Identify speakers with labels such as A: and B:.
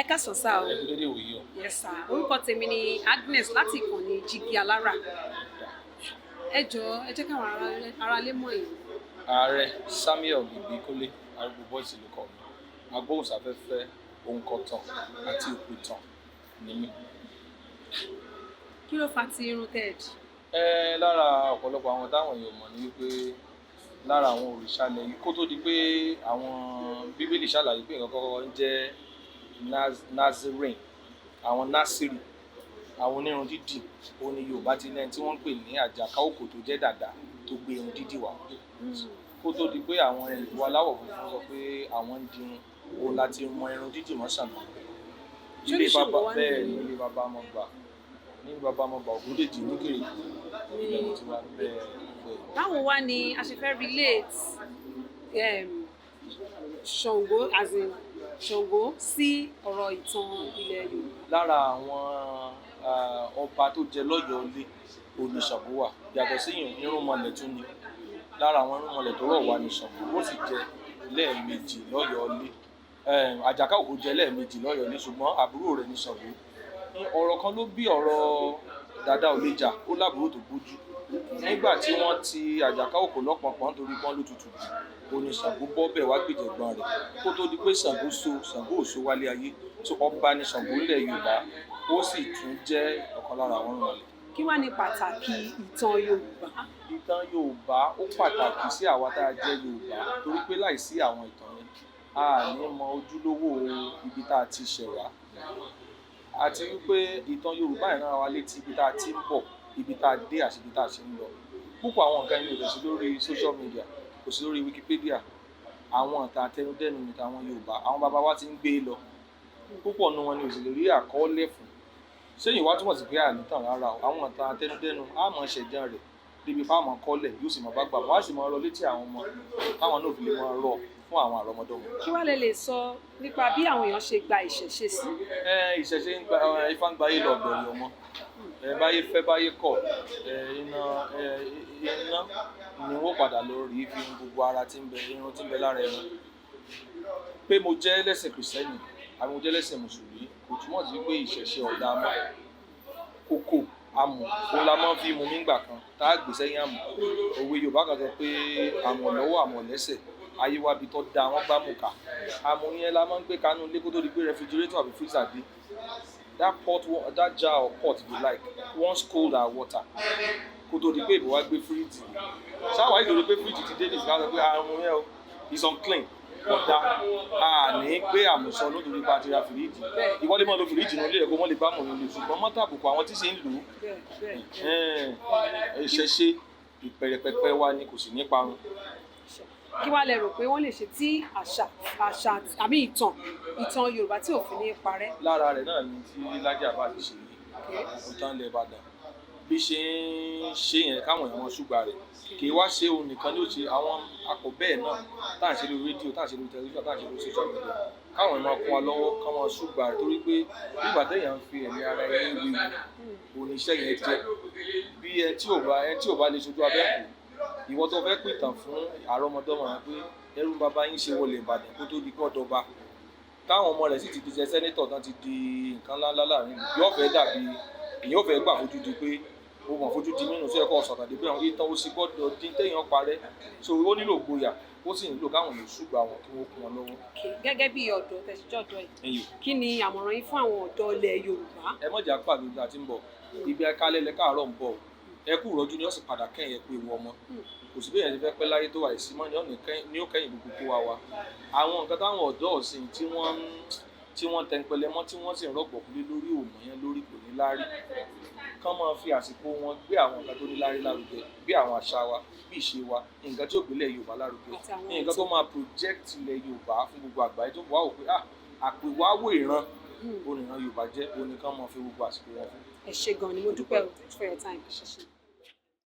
A: Káàsán sir o.
B: Ẹ kú dédé ìwòyí o.
A: Yes sir, orúkọ tèmi ni Agnes láti ìkànnì Jígí Alára. Ẹ jọ̀ọ́, ẹ jẹ́ káwọn aráalé mọ̀ yín.
B: Ààrẹ Samuel Ìbíkúnlé Arúgbó Voice ló kọ mi. Agbóhùnsáfẹ́fẹ́, òǹkọ̀tàn àti òpìtàn ni mí.
A: Kí ló fa ti irun tẹ́ ẹ dì?
B: Ẹ lára ọ̀pọ̀lọpọ̀ àwọn táwọn èèyàn mọ̀ ní wípé lára àwọn òrìṣà ilẹ̀ yìí, kó tó di pé àwọn Bíbélì ṣàlàyé pé nǹkan kọ́kọ́ ń jẹ́ Nazarene, àwọn Násìrì, àwọn onírun dídì, òun ni Yorùbá ti ní ẹni tí wọ́n ń pè ní Àjàká Òkò tó jẹ́ dàda tó gbé irun dídì wá. Kó tó di pé àwọn ìlú aláwọ̀ funfun sọ pé àwọn ń dirun, òun láti mọ irun dídì mọ́ Ṣàngó.
A: Ṣé
B: Ilé
A: oníṣàngó
B: bàbá
A: wá
B: bẹ́ẹ̀
A: ní
B: ni, ilé bàbá mọ̀ gbà ní bàbá mọ̀ gbà Ògúndèjì ní Kèrèkù, ibẹ̀ mo ti wá bẹ́ẹ̀ bẹ́ẹ̀.
A: Báwo wá ni a ṣe fẹ́ relate Ṣàngó, as in Ṣàngó, sí ọ̀rọ̀ ìtàn ilẹ̀ Yorùbá?
B: Lára àwọn ọba tó jẹ lọ́yọ̀ọ́ ilé òun ni Ṣàngó wà. Yàtọ̀ sí ìyẹn, irúnmọlẹ̀ tún ni. Lára àwọn irúnmọlẹ̀ tó rọ̀ wá ní Ṣàngó. Ó sì jẹ lẹ́ẹ̀mejì lọ́yọ̀ọ́ ilé. Àjàká Òkò jẹ lẹ́ẹ̀mejì lọ́yọ̀ọ́ ilé, ṣùgbọ́n àbúrò rẹ̀ ní Ṣàngó. Ní ọ̀rọ̀ kan ló bí ọ̀rọ̀ dàda ò lè jà, ó lábúrò tó gbójú. Nígbà tí wọ́n ti Àjàká Òkò lọ́pọ̀npọ̀n nítorí pọ́n ló tutù jù, òun ni Ṣàngó bọ́ bẹ̀ wá gbèjẹ̀gbọ́n rẹ̀. Kó tó di pé Ṣàngó so, Ṣàngó ò so wálé ayé. So ọba ni Ṣàngó ńlẹ̀ Yorùbá, ó sì tún jẹ́ ọ̀kan lára àwọn irúnmọlẹ̀.
A: Kí wá ní pàtàkì ìtàn Yorùbá?
B: Ìtàn Yorùbá ó pàtàkì sí àwa tá a jẹ́ Yorùbá, torí pé láìsí àwọn ìtàn yẹn, a ní mọ ojúlówó ibi tá a ti ṣẹ̀ wá, àti wípé ìtàn Yorùbá yẹn rán wa létí ibi tá a ti ń bọ̀, ibi tá a dé àti ibi tá a ṣe ń lọ. Púpọ̀ àwọn nǹkan yìí ò dẹ̀ sí lórí social media, kò sí lórí Wikipedia. Àwọn ìtàn àtẹnudẹ́nu ní tàwọn Yorùbá, àwọn bàbá wa ti ń gbé e lọ. Púpọ̀ nínú wọn ni ò sì lè rí àkọọ́lẹ̀ fún. Ṣé ìwà túmọ̀ sí pé àní tàn rárá o. Àwọn ìtàn àtẹnudẹ́nu á mọ̀ ṣẹ̀jẹ̀ rẹ̀ débi fáwọn kọ́lẹ̀, yóò sì mọ̀ bá gbà wọ́n á sì mọ̀ rọ létí àwọn ọmọ, táwọn náà fi lè mọ̀ rọ fún àwọn àrọ́mọdọ́mọ.
A: Kí wá lẹ lè sọ nípa bí àwọn èèyàn ṣe gba ìṣẹ̀ṣe sí?
B: Ẹ ìṣẹ̀ṣe ń gba ifá ń gbayé lọ ọ̀gbẹ̀rì ọmọ. Ẹ báyé fẹ́ báyé kọ̀, ẹ iná, ẹ iná ni wọ́n padà lọ rí fi gbogbo ara tí ń bẹ, irun tí ń bẹ lára ẹran. Pé mo jẹ́ ẹlẹ́sìn Kìrìsìtẹ́nì àbí mo jẹ́ ẹlẹ́sìn Mùsùlùmí kò túmọ̀ sí pé ìṣẹ̀ṣe ọ̀dà mọ́. Kòkò amọ̀ òun la máa ń fi mu nígbà kan tá a gbé sẹ́yìn àmọ̀. Òwe Yorùbá kan sọ pé àmọ̀ lọ́wọ́, àmọ̀ lẹ́sẹ̀, ayé wa bi tó da wọ́n gbá mú ká. Àmọ̀ yẹn la máa ń gbé kanú ilé kó tó di pé refrigerator àbí freezer dé. That pot, that jar or pot if you like, once cold our water kó tó di pé ìbò wa gbé fíríjì. Ṣáwa ìdòdó pé fíríjì ti dé ní ìsìnká sọ pé àrùn yẹn o is unclean, ọ̀dà a ní gbé àmùsọ nítorí pa ti ra fíríjì. Ìwọ́n lè máa lo fíríjì nílé ẹ̀kọ́, wọ́n lè bá mọ̀ nílé, ṣùgbọ́n mọ́tò àbùkù àwọn tí ṣe ń lò ó. Ìṣẹ̀ṣe ìpẹ̀rẹ̀pẹ̀pẹ̀ wa ni, kò sì ní parun.
A: Kí wá lẹ rò pé wọ́n lè ṣe tí àṣà àbí ìtàn Yorùbá tí ò fi ní parẹ́?
B: Lára rẹ̀ náà ni tí Lájí Abbas ṣe yìí, ìtàn ilẹ̀ Ìbàdàn, bí ṣe ń ṣe yẹn, káwọn èèyàn wọn ṣùgbà rẹ̀. Kì í wá ṣe òun nìkan ní ó ṣe, àwọn akọ bẹ́ẹ̀ náà tá à ń ṣe lórí rédíò, tá à ń ṣe lórí tẹlifíṣàn, tá à ń ṣe lórí social media, káwọn èèyàn máa kún wa lọ́wọ́, káwọn ṣùgbà rẹ̀, torí pé nígbà téèyàn ń fi ẹ̀mí ara ẹni wéwu, òun iṣẹ́ yẹn jẹ́. Bí ẹ tí ò bá lè ṣojú abẹ́ kù, ìwọ tó fẹ́ pìtàn fún àrọ́mọdọ́mọ rẹ pé ẹrú bàbá yín ṣe wọlé Ìbàdàn kó tó di pé ọ̀dọ́ba, táwọn ọmọ rẹ̀ sì ti di jẹ senator tán, ti di nǹkan ńláńlá láàrin ìlú, yóò fẹ́ dàbí èyàn ò fẹ́ gbà fojú di pé ó mọ̀ fojú di nínú sí ẹ̀kọ́ sọ̀tàn dé pé àwọn ìtàn ó sì gbọ́dọ̀ dín téèyàn parẹ́. So ó nílò gboyà, ó sì nílò káwọn èèyàn ṣùgbà wọn, kí wọ́n kún wọn lọ́wọ́.
A: Gẹ́gẹ́ bí ọ̀dọ́ tẹ̀síjọ́ ọ̀dọ́ yìí, kí ni àmọ̀ràn yín fún àwọn ọ̀dọ́ ilẹ̀ Yorùbá?
B: Ẹ mọ̀jà pàdé ibi àti ń bọ̀. Ibi akálẹ̀ lẹ káàárọ̀ ń bọ̀, ẹ kú ìrọ́jú ni ó sì padà kẹ́yìn, ẹ kú ewu ọmọ. Kò sí bẹ́ẹ̀ yẹn ti fẹ́ pẹ́ láyé tó, àìsí mọ́ ní ó kẹ́yìn gbogbo kó wa wa. Àwọn nǹkan táwọn ọ̀dọ́ ọ̀sìn tí wọ́n tẹnpẹlẹ mọ́, tí wọ́n sì ń rọ̀gbọ̀kú lé lórí òmò yẹn lórí, kò ní láárí. Kán máa fi àsìkò wọn gbé àwọn nǹkan tó ní láárí lárugẹ, bí àwọn àṣà wa, bí ìṣe wa, nǹkan tí ò gbélé Yorùbá lárugẹ, nǹkan tó máa project ilẹ̀ Yorùbá fún gbogbo àgbáyé, tó wà wò pé ah, àpèwáwò ìran oníran Yorùbá jẹ́, oníkan máa fi gbogbo àsìkò wọn fún.
A: Ẹ ṣé gan ni, mo dúpẹ́ o for your time. Ẹ ṣé.